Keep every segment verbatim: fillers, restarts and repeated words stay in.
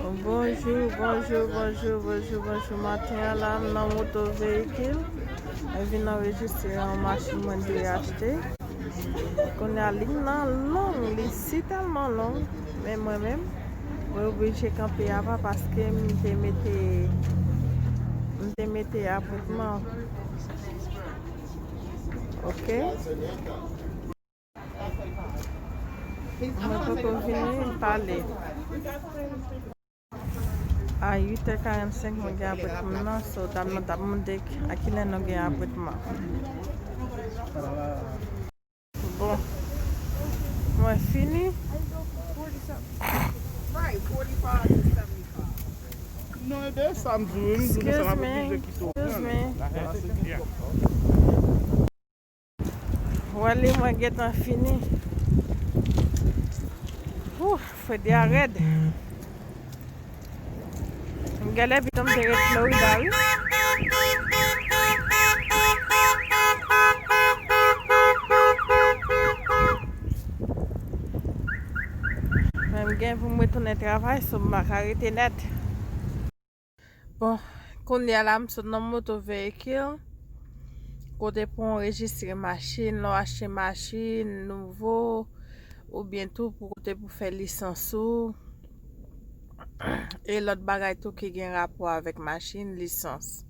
Bonjou, bonjou, bonjou, bonjou, bonjou. Maten an la, m nan moto veyikil. Mwen vin anrejistre yon machin mwen te achte. Kounye a, liy nan long, li si tèlman long. Men mwen menm, mwen oblije kanpe apa paske m te mete, m te mete apwentman. Ok. Mwen poko vini pale. A uit è karannsenk mwen gen apwentman nan, so dam nan t ap mande a kilè nou gen apwentman. Bon, mwen fini. Non, e de sa m di w, wi, m di w konsa m ap oblije kite w pran. Bagay la se byen. Wè li, mwen gentan fini. Wouh, fredi a rèd. M genlè pito m te ret Florida, wi. Men m gen pou m retounen travay, so m pa ka rete nèt. Bon, kounye a la, m sot nan moto veyikil. Kote pou anrejistre machin, lè w achte machin nouvo, oubyen tou pou kote pou fè lisans ou, e lòt bagay tou ki gen rapò avèk machin, lisans.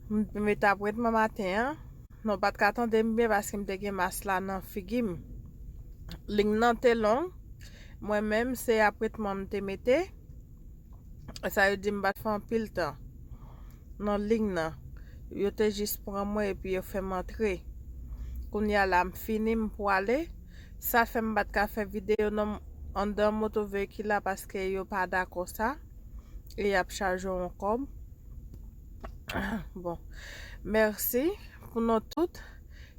M te mete apwentman maten an. Non, w pa t ka tande m byen paske m te gen mas la nan figi m. Liy nan te long. Mwen menm, se apwentman m te mete. Sa yo di m pa t fè anpil tan nan liy nan. Yo te jis pran mwen epi yo fè m antre. Kounye a la, m fini, m pwale. Sa fè m pa t ka fè videyo nan anndan moto veyikil la paske yo pa dakò sa. E y ap chaje w yon kòb. Bon. Mèsi pou nou tout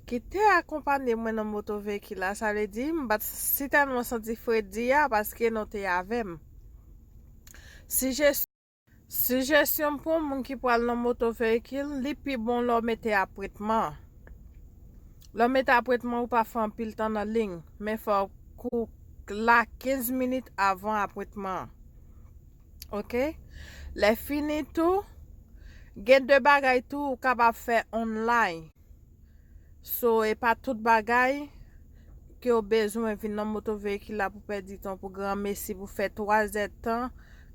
ki te akonpanye mwen nan moto veyikil la. Sa vle di, m pa t si tèlman santi fredi a paske nou te avè m. Sijes- Sijesyon m pou yon moun ki pral nan moto veyikil, li pi bon lè w mete apwentman. Lè w mete apwentman, ou pa fè anpil tan nan liy, men fò w kou la kenz minit avan apwentman an. Ok? Lè fini tou, gen de bagay tou ou kapab fè online. So, e pa tout bagay ke w bezwen vin nan moto veyikil la pou pèdi tan, pou granmesi, pou fè twa zè tan,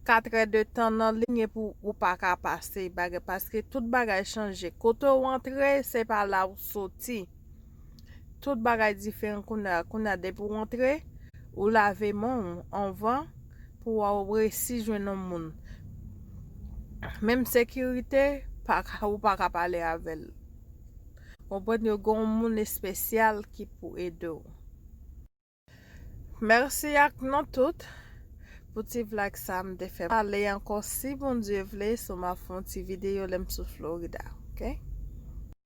kat è de tan nan liy epi w pa ka pase bagay, paske tout bagay chanje. Kote w antre, se pa la w soti. Tout bagay diferan kounye a. Kounye a, depi w antre, ou lave men w anvan pou w resi jwenn yon moun. Menm sekirite, pa ka, ou pa ka pale avè l. Konprann, yo gen yon moun espesyal ki pou ede w. Mèsi ak nou tout pou ti vlog sa m te fè. Pale ankò si Bondye vle, so m ap fè yon ti videyo lè m sou Florida, ok?